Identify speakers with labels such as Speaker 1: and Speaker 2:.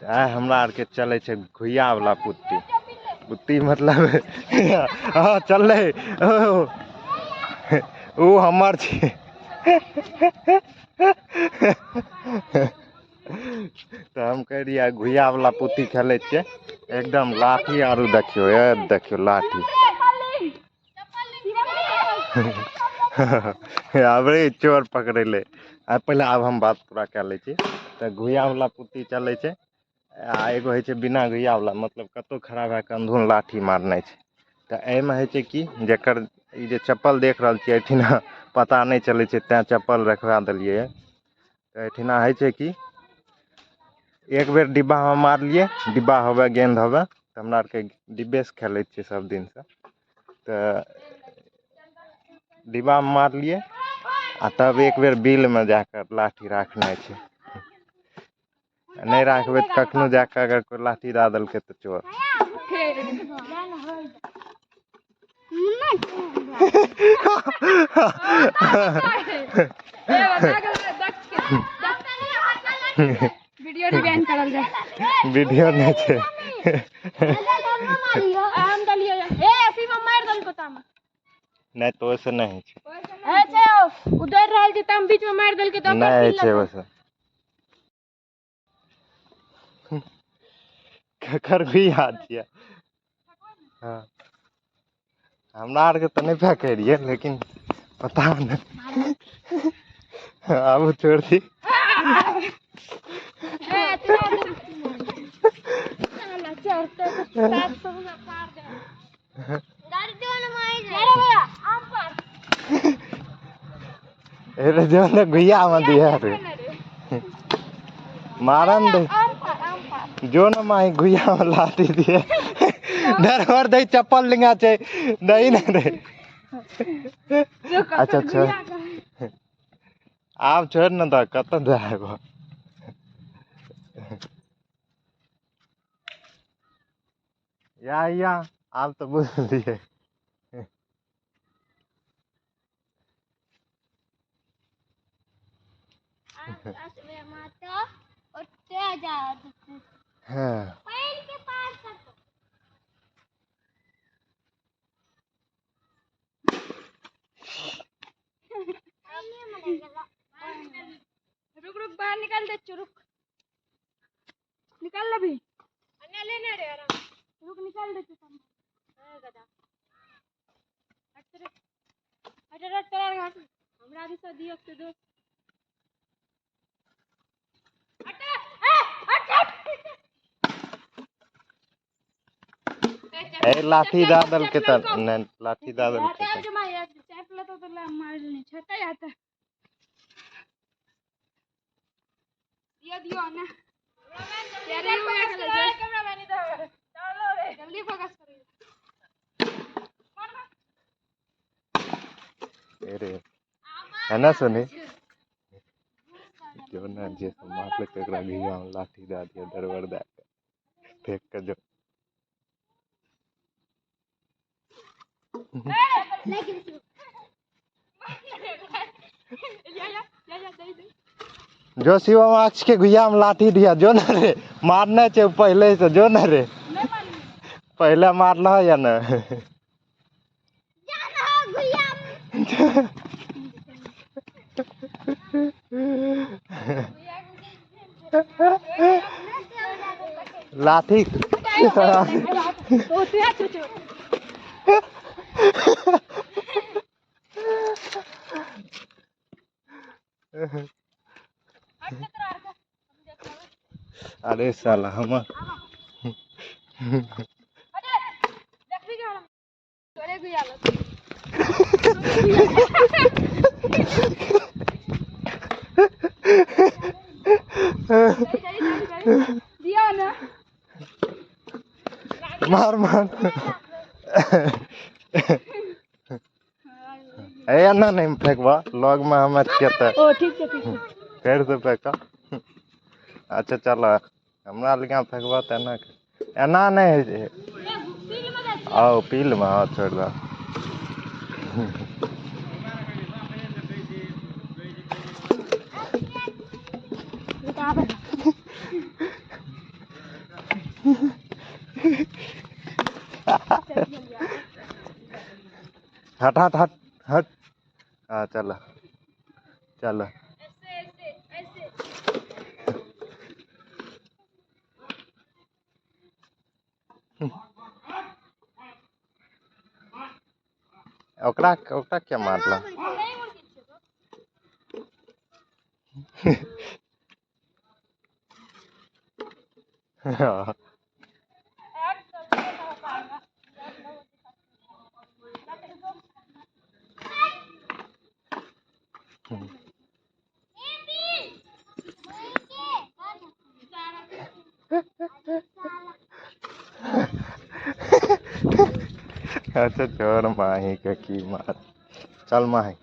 Speaker 1: आइ हमरा आरके चलै छै घुइयावला पुत्ती। पुत्ती मतलब हँ चललै। ओ ओ हमर छै। तऽ हम कहै रहियै आइ घुइयावला पुत्ती खेलै छियै। एकदम लाठी आरू देखियौ, ए देखियौ लाठी। आब रे चोर पकड़ेलै। आ पहिले आब हम बात पूरा कए लै छी। तऽ घुइयावला पुत्ती चलै छै आ एगो होइ छै बिना घुइयावला, मतलब कतहु खड़ा भए कऽ अन्धून लाठी मारनाइ छै। तऽ एहिमे होइ छै कि जकर ई जे चप्पल देख रहल छियै एहिठिना पता नहि चलै छै, तैँ चप्पल रखवा देलियै। तऽ एहिठिना होइ छै कि एक बेर डिब्बामे मारलियै, डिब्बा होवे गेन्द होवे, तऽ हमरा आरके डिब्बेसँ खेलै छियै सब दिनसँ। तऽ डिब्बामे मारलियै आ तब एक बेर बिलमे जाकऽ लाठी राखनाइ छै। नहि राखबै तऽ कखनो जाकऽ अगर कोइ लाठी दए देलकै तऽ चोर।
Speaker 2: वीडियो रिवाइंड करल जाय।
Speaker 1: वीडियो नहि छै।
Speaker 2: हम दलियो ए शिवम मारि देलको तामे।
Speaker 1: नहि तऽ ओहिसँ नहि होइ छै।
Speaker 2: ए छै ओ दौड़ रहल छै ताम बीच में मारि देलकै तऽ
Speaker 1: नहि होइ छै ओहिसँ। ककर घुइया छियै? हँ हमरा आरके तऽ नहि फेकै रहियै, लेकिन पता नहि। आब छोड़ दी। अरे जो ने घुइया में दिया रे मारन दे, जो न माही घुइया में लाठी दिए डरवर दे चप्पल लिंगा छै नहीं ना रे। अच्छा छोड़, आब छोड़ न दऽ, कतऽ जायब? या या आब तऽ बुझलियै। हँ
Speaker 2: रुक रुक, बाहर निकाल दे, रुक निकाल अभी लेने रे आराम, रुक निकाल दे। हट हट हट तोरा हट, हमरा भी से दियो से दो।
Speaker 1: ए लाठी दए देलकै तऽ नहि, लाठी दए देलकै तऽ
Speaker 2: दियो दियो ना जल्दी फोकस करियो।
Speaker 1: अरे है ना सुनी जो ना जे सब मारलकै ओकरा घिया में लाठी दए दियौ, दरबर दए कऽ फेंक कऽ जो। जो शिवम अक्ष के घुइया में लाठी दिया, जो ना रे मारने छै पहले से, जो ना रे पहले मारल या ना। लाठी अरे साला हमर मार मार। ए एना नहि फेकबा, लग में हम छियै तऽ।
Speaker 2: ओ ठीक छै, ठीक छै,
Speaker 1: फेर से फेक। अच्छा चल, हमरा लग फेकबा तऽ एना एना नहि होइ छै। आओ पील में, हाँ छोड़ दऽ। हट हट हट हट। हाँ चल चल।
Speaker 2: ऐसे ऐसे ऐसे।
Speaker 1: ओकरा ओकरा क्या मारला?
Speaker 2: नहीं मुर्गी छै तो।
Speaker 1: हाँ।
Speaker 2: ऐड सब नहीं हो पाएगा।
Speaker 1: अच्छा छोड़, माही के की मार, चल माही।